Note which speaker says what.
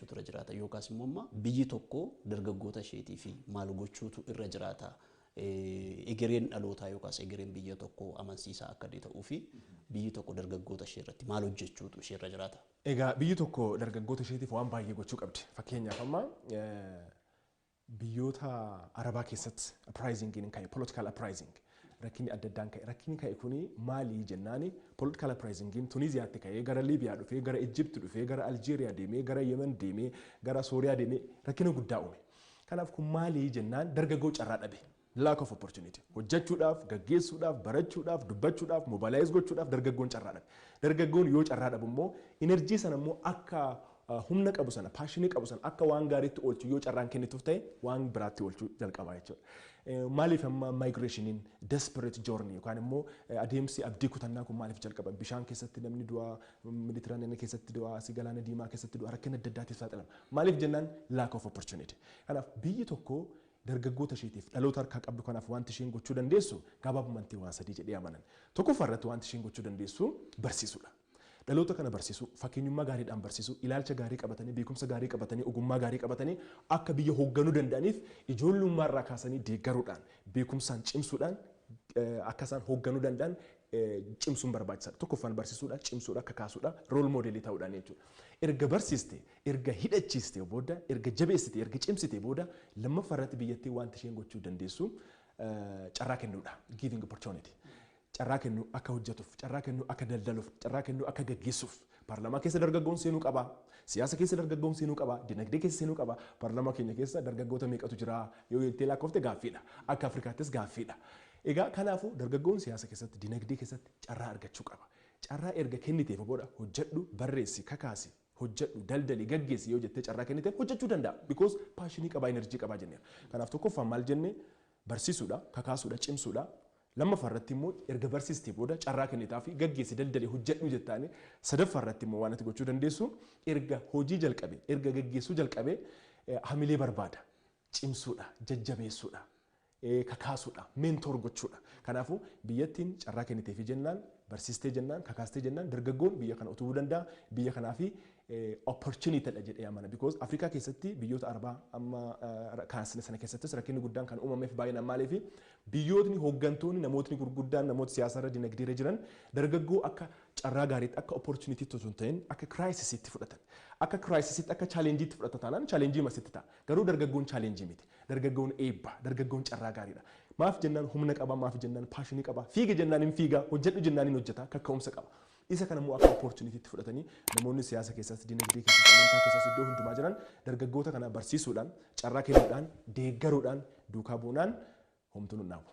Speaker 1: gochuutu irra jiraata? Yookaas immoo amma biyyi tokko dargaggoota isheetii fi maal gochuutu irra jiraata? Egereen dhalootaa yookaas egereen biyya tokko amansiisaa akka inni ta'uu fi biyyi tokko dargaggoota ishee irratti maal hojjechuutu ishee irra jiraata?
Speaker 2: Egaa biyyi tokko dargaggoota isheetiif waan baay'ee gochuu qabdi. Fakkeenyaaf amma biyyoota Arabaa keessatti uprising ka'e, political uprising, rakkinni adda addaan ka'e. Rakkinni ka'e kuni maali jennaani, political uprising Tuniziyaatti ka'ee, gara Liibiyaa dhufee, gara Ijipti dhufee, gara Aljeeriyaa deemee, gara Yemen deemee, gara Sooriyaa deemee rakkina guddaa uume. Kanaaf kun maali jennaan, dargaggoo carraa dhabe. Lack of opportunity. Hojjechuudhaaf, gaggeessuudhaaf, barachuudhaaf, dubbachuudhaaf, mobilize gochuudhaaf dargaggoon carraa dhabe. Dargaggoon yoo carraa dhabu immoo energy sana immoo akka humna qabu sana, passion qabu sana akka waan gaariitti oolchu yoo carraan kennituuf ta'e, waan biraatti oolchuu jalqaba jechuudha. Maaliif amma migrationiin, desperate journey yookaan immoo adeemsi abdii kutannaa kun maaliif jalqaba? Bishaan keessatti namni du'aa, Meditiraaniyaa keessatti du'aa, asii Galaana Diimaa keessatti du'aa, rakkina adda addaatiif saaxilama. Maaliif jennaan, lack of opportunity. Kanaaf biyyi tokko dargaggoota isheetiif, dhaloota harkaa qabdu kanaaf wanti isheen gochuu dandeessu gabaabumatti waan sadii jedhee amanan. Tokkoffaa irratti wanti isheen gochuu dandeessu barsiisuudha. Dhaloota kana barsiisuu, fakkeenyummaa gaariidhaan barsiisuu, ilaalcha gaarii qabatanii, beekumsa gaarii qabatanii, ogummaa gaarii qabatanii akka biyya hoogganuu danda'aniif ijoollummaa irraa kaasanii deeggaruudhaan, beekumsaan cimsuudhaan akka isaan hoogganuu danda'an cimsuun barbaachisaadha. Tokkoffaan barsiisuudha, cimsuudha, kakaasuudha, role model ta'uudhaan jechuudha. Erga barsiiste, erga hidhachiiste booda, erga jabeessite, erga cimsite booda, lammaffaa irratti biyyattii wanti isheen gochuu dandeessu carraa kennuudha. Giving opportunity. Carraa kennu akka hojjetuuf, carraa kennu akka daldaluuf, carraa kennu akka gaggeessuuf. Paarlaamaa keessa dargaggoon seenuu qaba. Siyaasa keessa dargaggoon seenuu qaba. Dinagdee keessa seenuu qaba. Paarlaamaa keenya keessa dargaggoota meeqatu jira yoo jettee lakkoofte gaaffiidha. Akka Afrikaattis gaaffiidha. Egaa kanaafuu dargaggoon siyaasa keessatti, dinagdee keessatti carraa argachuu qaba. Carraa erga kenniteef booda, hojjedhu, barreessi, kakaasi, hojjedhu, daldali, gaggeessi yoo jettee carraa kenniteef hojjechuu danda'a. Because passion qabaa, energy qabaa jenneera. Kanaaf tokkoffaan maal jenne? Barsiisuudha, kakaasuudha, cimsuudha. Lammaffaa irratti immoo erga barsiistee booda carraa kennitaa fi gaggeessi, daldali, hojjedhu jettaani. Sadaffaa irratti immoo waan ati gochuu dandeessu, erga hojii jalqabe, erga gaggeessuu jalqabe, hamilee barbaada. Cimsuudha, jajjabeessuudha, kakaasuudha, mentor gochuudha. Kanaafuu biyyattiin carraa kenniteefi jennaan, barsiistee jennaan, kakaastee jennaan, dargaggoon biyya kana utubuu danda'a. Biyya kanaafi opportunity dha jedhee amana. Because Afrikaa keessatti, biyyoota Arabaa amma kaasne sana keessattis rakkinni guddaan kan uumameef baay'inaan maaliif? Biyyootni hooggantoonni, namootni gurguddaan, namoota siyaasarra, dinagdeerra jiran dargaggoo akka carraa gaariitti, akka opportunity osoo hin ta'in akka crisisiitti fudhatan. Akka crisisiitti, akka challengeiitti fudhata taanaan challenge masitti ta'a. Garuu dargaggoon challenge miti. Dargaggoon eebba, dargaggoon carraa gaariidha. Maaf jennaan humna qaba, maaf jennaan passion qaba, fiiga jennaan hin fiiga, hojjedhu jennaan hin hojjeta, kaka'umsa qaba. Isa kana immoo akka opportunitytti fudhatanii namoonni siyaasa keessas, dinagdee keessas, amantaa keessas iddoo hundumaa jiran dargaggoota kana barsiisuudhaan, carraa kennuudhaan, deeggaruudhaan, duukaa bu'uudhaan homtuu nun dhaabu.